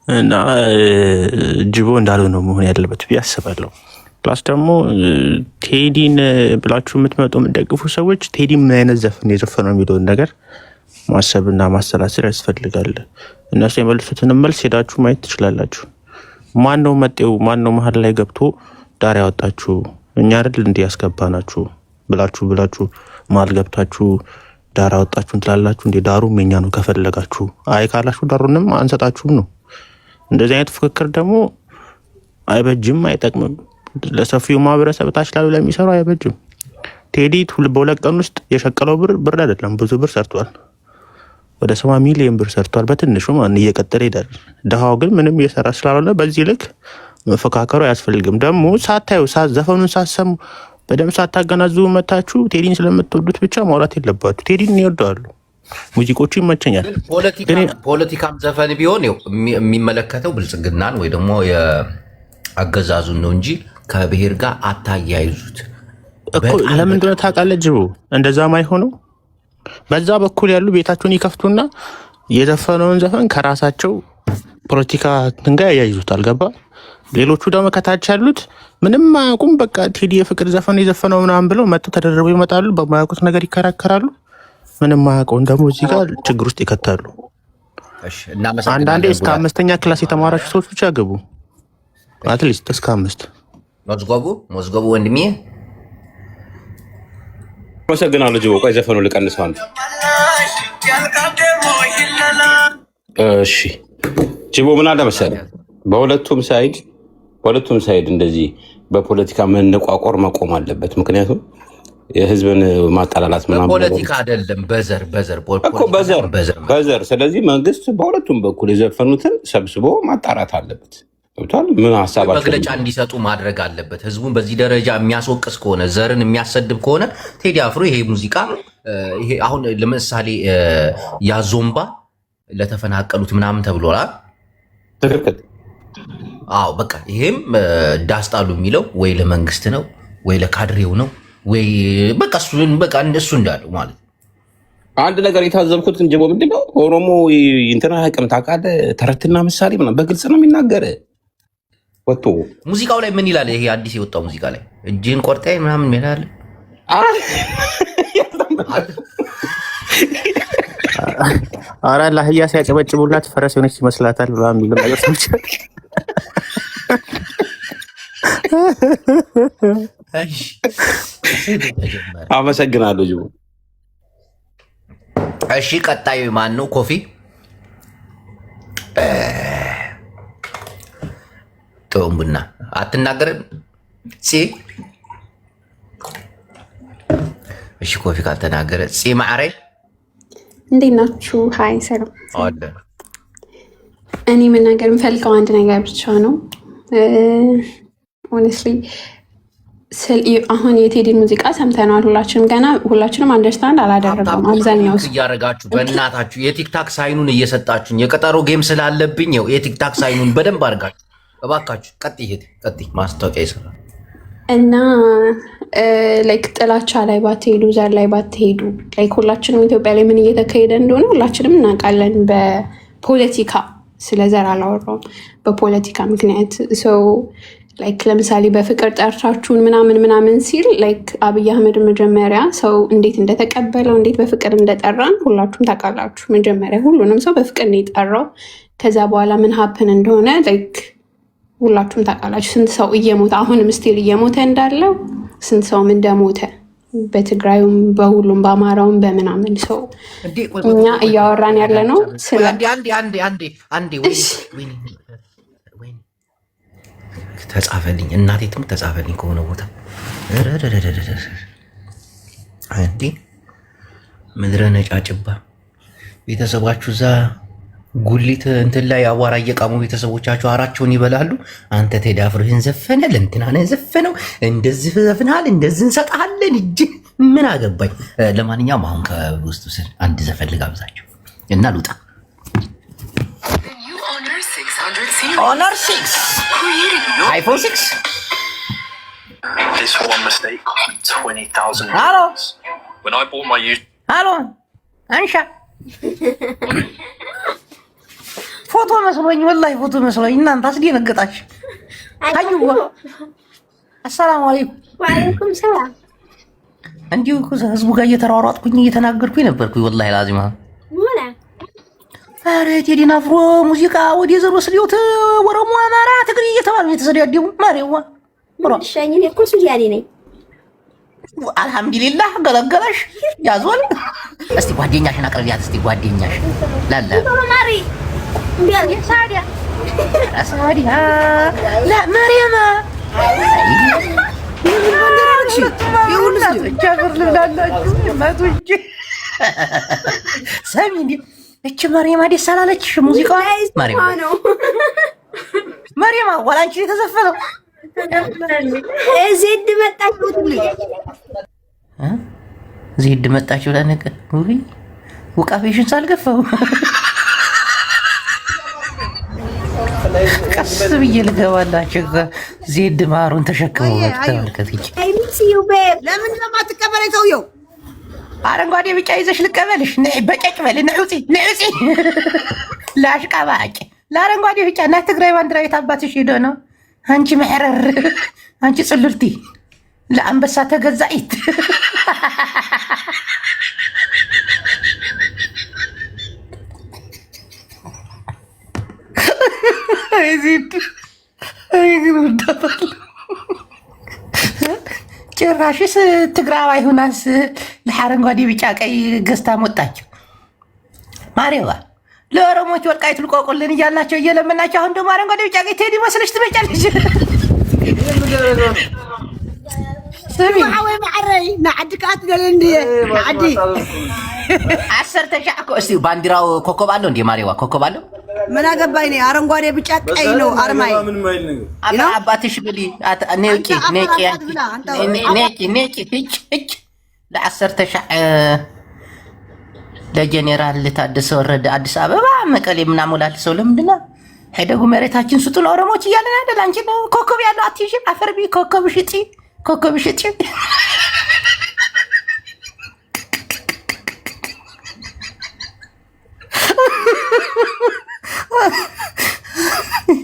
እና ጅቦ እንዳለው ነው መሆን ያለበት ብዬ አስባለሁ። Plus ደግሞ ቴዲን ብላችሁ የምትመጡ የምትደግፉ ሰዎች ቴዲ ምን አይነት ዘፈን የዘፈነው የሚለውን ነገር ማሰብና ማሰላሰል ያስፈልጋል። እነሱ የመልሱትን መልስ ሄዳችሁ ማየት ትችላላችሁ። ማን ነው መጤው? ማን ነው መሀል ላይ ገብቶ ዳር ያወጣችሁ? እኛ አይደል እንዲህ ያስገባናችሁ ብላችሁ መሀል ገብታችሁ ዳር አወጣችሁ እንትላላችሁ እንዴ? ዳሩም የኛ ነው ከፈለጋችሁ። አይ ካላችሁ ዳሩንም አንሰጣችሁም ነው። እንደዚህ አይነት ፍክክር ደግሞ አይበጅም፣ አይጠቅምም። ለሰፊው ማህበረሰብ ታች ላሉ ለሚሰሩ አይበጅም። ቴዲ በ2 ቀን ውስጥ የሸቀለው ብር ብር አይደለም፣ ብዙ ብር ሰርቷል። ወደ 70 ሚሊዮን ብር ሰርቷል በትንሹ ማለት እየቀጠለ ይሄዳል። ድሃው ግን ምንም እየሰራ ስላልሆነ በዚህ ልክ መፈካከሩ አያስፈልግም። ደግሞ ሳታዩ ዘፈኑን ሳሰሙ በደንብ ሳታገናዝቡ መታችሁ ቴዲን ስለምትወዱት ብቻ ማውራት የለባችሁ። ቴዲን ይወደዋሉ፣ ሙዚቆቹ ይመቸኛል። ግን ፖለቲካም ዘፈን ቢሆን ይኸው የሚመለከተው ብልጽግናን ወይ ደግሞ የአገዛዙን ነው እንጂ ከብሔር ጋር አታያይዙት። እኮ ለምን እንደሆነ ታውቃለህ ጅቡ? እንደዛ ማይሆነው በዛ በኩል ያሉ ቤታቸውን ይከፍቱና የዘፈነውን ዘፈን ከራሳቸው ፖለቲካ እንትን ጋር ያያይዙታል። ገባ? ሌሎቹ ደግሞ ከታች ያሉት ምንም አያውቁም። በቃ ቴዲ የፍቅር ዘፈን የዘፈነው ምናምን ብለው መጥተው ተደርበው ይመጣሉ። በማያውቁት ነገር ይከራከራሉ። ምንም አያውቀውን ደግሞ እዚህ ጋር ችግር ውስጥ ይከታሉ። እሺ፣ አንዳንዴ እናመሰግናለን። እስከ ጉዳት 5ኛ class የተማራችሁ ሰዎች ብቻ ግቡ፣ at least እስከ 5። መዝገቡ መዝገቡ ወንድሜ አመሰግናለሁ ጅቦ። ቆይ ዘፈኑ ልቀንሰው አንዴ። እሺ ጅቦ፣ ምን አለ መሰለህ፣ በሁለቱም side እንደዚህ በፖለቲካ መነቋቆር መቆም አለበት። ምክንያቱም የህዝብን ማጠላላት ምናምን ነገር በፖለቲካ አይደለም፣ በዘር በዘር እኮ ፖለቲካ በዘር ሳይሆን በዘር ማለት በዘር። ስለዚህ መንግስት በሁለቱም በኩል የዘፈኑትን ሰብስቦ ማጣራት አለበት። ገብቷል? ምን ወይ ሀሳባቸው መግለጫ እንዲሰጡ ማድረግ አለበት። ህዝቡን በዚህ ደረጃ የሚያስወቅስ ከሆነ፣ ዘርን የሚያሰድብ ከሆነ ቴዲ አፍሮ ይሄ ሙዚቃ ይሄ አሁን ለምሳሌ ያዞምባ ለተፈናቀሉት ምናምን ተብሏል። ትክክል። አዎ በቃ ይሄም ዳስጣሉ የሚለው ወይ ለመንግስት ነው ወይ ለካድሬው ነው ወይ በቃ እሱን በቃ እሱ እንዳለው ማለት ነው። አንድ ነገር የታዘብኩት እንጅቦ ምንድን ነው፣ ኦሮሞ እንትን አያውቅም ታውቃለህ። ተረትና ምሳሌ ምናምን በግልጽ ነው የሚናገር ወጥቶ። ሙዚቃው ላይ ምን ይላል? ይሄ አዲስ የወጣው ሙዚቃ ላይ እጅህን ቆርጠ ምናምን ይላል አለ። አረ ለአህያ ሲያጨበጭቡላት ፈረስ የሆነች ይመስላታል ምናምን የሚል ነገር ሰምቻለሁ። እሺ፣ ስድብ ተጀመረ። አመሰግናለሁ ጅቦ። እሺ ቀጣዩ ማን ነው? ኮፊ ጥዑም ቡና አትናገርም? ፂ እሺ፣ ኮፊ ካልተናገረ ፂ ማዕረ። እንዴት ናችሁ? Hi ሰላም። አለ። እኔ መናገር የምፈልገው አንድ ነገር ብቻ ነው። Honestly አሁን የቴዲን ሙዚቃ ሰምተነዋል ሁላችንም። ገና ሁላችንም understand tap tap አላደረገውም አብዛኛው link ሰው። እያደረጋችሁ በእናታችሁ የ TikTok sign ኡን እየሰጣችሁኝ የቀጠሮ game ስላለብኝ ይኸው የ TikTok sign ኡን በደንብ አድርጋችሁ እባካችሁ። ቀጥይ እህቴ ቀጥይ፣ ማስታወቂያ ይሰራል። እና like ጥላቻ ላይ ባትሄዱ፣ ዘር ላይ ባትሄዱ፣ like ሁላችንም ኢትዮጵያ ላይ ምን እየተካሄደ እንደሆነ ሁላችንም እናውቃለን። በፖለቲካ ስለ ዘር አላወራውም። በፖለቲካ ምክንያት ሰው like ለምሳሌ በፍቅር ጠርታችሁን ምናምን ምናምን ሲል like አብይ አህመድ መጀመሪያ ሰው እንዴት እንደተቀበለው እንዴት በፍቅር እንደጠራን ሁላችሁም ታውቃላችሁ። መጀመሪያ ሁሉንም ሰው በፍቅር ነው የጠራው። ከዛ በኋላ ምን happen እንደሆነ like ሁላችሁም ታውቃላችሁ። ስንት ሰው እየሞተ አሁንም still እየሞተ እንዳለው፣ ስንት ሰውም እንደሞተ በትግራዩም በሁሉም በአማራውም በምናምን ሰው እንዴ ቆይ ቆይ እኛ ቆይ ቆይ ቆይ እያወራን ያለ ነው ቆይ ስለ አንዴ አንዴ አንዴ አንዴ አንዴ ወይኔ እሺ ወይኔ ወይኔ ተጻፈልኝ፣ እናቴ ትምህርት ተጻፈልኝ ከሆነ ቦታ ረረረረረ እንዴ ምድረ ነጫጭባ ቤተሰባችሁ እዛ ጉሊት እንትን ላይ አቧራ እየቃሙ ቤተሰቦቻችሁ አራቸውን ይበላሉ። አንተ ቴዲ አፍሮህን ዘፈነ ለእንትና ነው የዘፈነው፣ እንደዚህ ዘፍንሃል፣ እንደዚህ እንሰጥሃለን። እጅ ምን አገባኝ። ለማንኛውም አሁን ከውስጥ ስል አንድ ዘፈን ልጋብዛችሁ እና ልውጣ። Honor 6 iPhone 6። ሃሎ ሃሎ አንሻ። ፎቶ መስሎኝ፣ ወላሂ ፎቶ መስሎኝ። እናንተ አስደነገጣችሁ። አዩዋ አሰላሙ አለይኩም። ወአለይኩም ሰላም። እንዲሁ ህዝቡ ጋር እየተሯሯጥኩኝ እየተናገርኩኝ ነበርኩኝ። ወላሂ ላዚማ ኧረ ቴዲን አፍሮ ሙዚቃ ወደ ዘር ወስደውት ኦሮሞ፣ አማራ፣ ትግሬ እየተባሉ የተሰዳደቡ ማሬዋ እኔ እኮ ሱዳኔ ነኝ። አልሐምዱሊላህ ገለገለሽ ያዞል። እስቲ ጓደኛሽን አቅርቢያት። እስቲ ጓደኛሽ ላላ መሪማ ሰሚ እንዲ እች መሪማ ደስ አላለችሽ? ሙዚቃዋ መሪማ ወላንቺ የተዘፈነው ዜድ መጣች፣ ዜድ መጣች ብላ ነገር ውቃፌሽን ሳልገፋው ቀስ ብዬ ልገባላቸው። ዜድ ማሩን ተሸክመው ተመልከት። ለምን ለማትቀበለኝ ሰውየው አረንጓዴ ቢጫ ይዘሽ ልቀበልሽ? በጨጭ በል ንዑፂ ንዑፂ ለአሽቃባጭ ለአረንጓዴ ቢጫ እና ትግራይ ባንዲራ የት አባትሽ ሄዶ ነው? አንቺ መሕረር፣ አንቺ ጽሉልቲ ለአንበሳ ተገዛኢት ጭራሽስ ትግራዋይ ሁናስ ለአረንጓዴ ቢጫ ቀይ ገዝታ መጣችው። ማሬዋ ለኦሮሞች ወልቃይት ልቆቁልን እያልናቸው እየለመናቸው፣ አሁን ደግሞ አረንጓዴ ቢጫ ቀይ ቴዲ መስለሽ ትመጫለሽ። ዓሰርተ ሻዕ እኮ እስኪ ባንዲራው ኮከብ አለው እንዴ? ማሬዋ ኮከብ አለው። ምን አገባኝ እኔ። አረንጓዴ ቢጫ ቀይ ነው አርማዬ። አባትሽ ብሊ ኔቂ ኔቂ ኔቂ ኔቂ እጭ ለዓሰርተ ሻዕ ለጀኔራል ታደሰ ወረደ አዲስ አበባ መቀሌ ምናምን ሰው ለምንድን ነው ሄደጉ መሬታችን ስጡን ኦሮሞች እያለን አይደል? አንቺ ኮከብ ያለው አትይዥም። አፈርቢ ኮከብ ሽጪ፣ ኮከብ ሽጪ።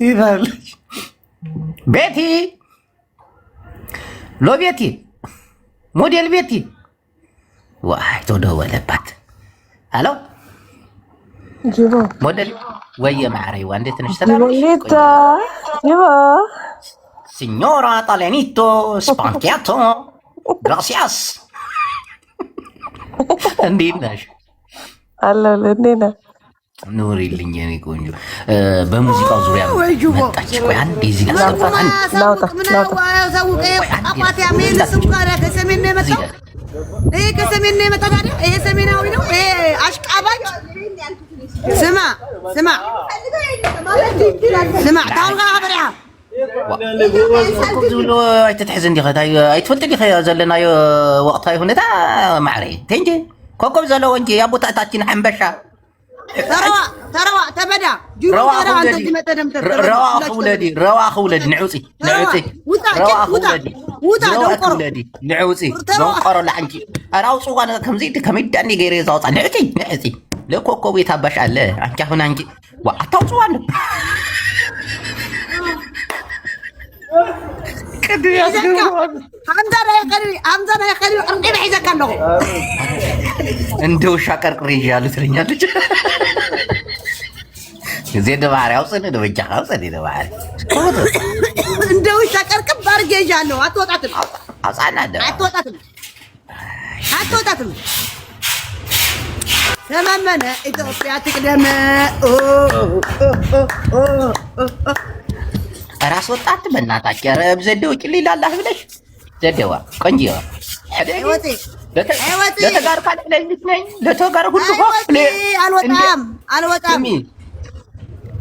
ይላለች ቤቲ ሎቤቲ ሞዴል ቤቲ ዋይ ተደወለባት። አሎ ሞዴል ወየ ማዕረይዋ እንዴት ነሽ? ሰላም ነሽ? ሲኞራ ጣሊያኒቶ ስፓንኪያቶ ግራሲያስ እንዴት ነሽ? አለሁልህ። እንዴት ነህ? ኑሪልኝ የኔ ቆንጆ። በሙዚቃው ዙሪያ መጣች። ቆይ አንዴ እዚህ ላስገባት። ከሰሜን ነው የመጣው። ይሄ ከሰሜን ነው የመጣው። ታዲያ ይሄ ሰሜናዊ ነው። ይሄ አሽቃባጭ። ስማ ስማ ስማ ታውቃ በሪያ ዝብሎ ኣይትትሕዝ እንዲኸ ኣይትፈልጥ ዲኸ ዘለናዮ ወቅታዊ ሁኔታ ማዕረ ተንጂ ኮከብ ዘለዎ እንጂ ኣቦታታችን ሓንበሻ ተረዋ ተበዳ ረዋ ክውለዲ ንዕውፂ ንዕውፂ ረዋ ክውለዲ ንዕውፂ ዘንቆሮ ላዓንቺ ኧረ ኣውፅዋ ከምዚ ከመይ ዳኒ ገይረ ዘውፃ ንዕፂ ንዕፂ ለኮከቡ የታባሽ አለ አንቺ አሁን አንቺ ዋ አታውፅዋ ነው እንደ ውሻ ቀርቅሬ ይዣለሁ ትለኛለች። ዜድ ባህሪ አውፅን ደበጃ አውፅን ባህሪ እንደ ውሻ ቀርቅብ አድርጌ ይዣለሁ። አትወጣትም፣ አትወጣትም፣ አትወጣትም። ተማመነ ኢትዮጵያ ትቅደም። ራስ ወጣት በእናታች ኧረ ዘዴው ጭሊላላህ ብለሽ ዘዴዋ ቆንጆዋ ለተጋር ካልለኝት ነኝ ለተጋር ሁሉ አልወጣም አልወጣም።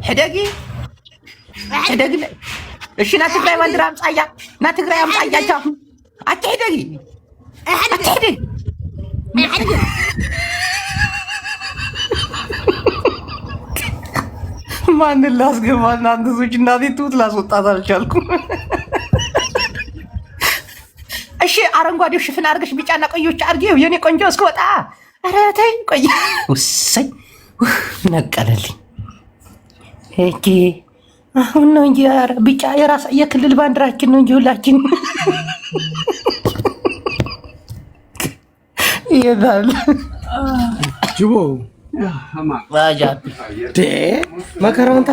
ሕደጊ ሕደጊ። እሺ ና ትግራይ ባንዲራ አምጻያ ና ትግራይ አምጻያ። ቻ አትሕደጊ አትሕደጊ። ማንን ላስገባ? እናንተ ሰዎች እናቴ ትሁት ላስወጣት አልቻልኩም። እሺ አረንጓዴው ሽፍን አድርገሽ ቢጫና ቀዮች አድርጌው የኔ ቆንጆ እስክወጣ። ኧረ ተይ ቆይ። ውሰይ ነቀለልኝ። እቺ አሁን ነው እንጂ ኧረ ቢጫ የራስ የክልል ባንዲራችን ነው እንጂ ሁላችን ይላል። ጅቦ መከራውን።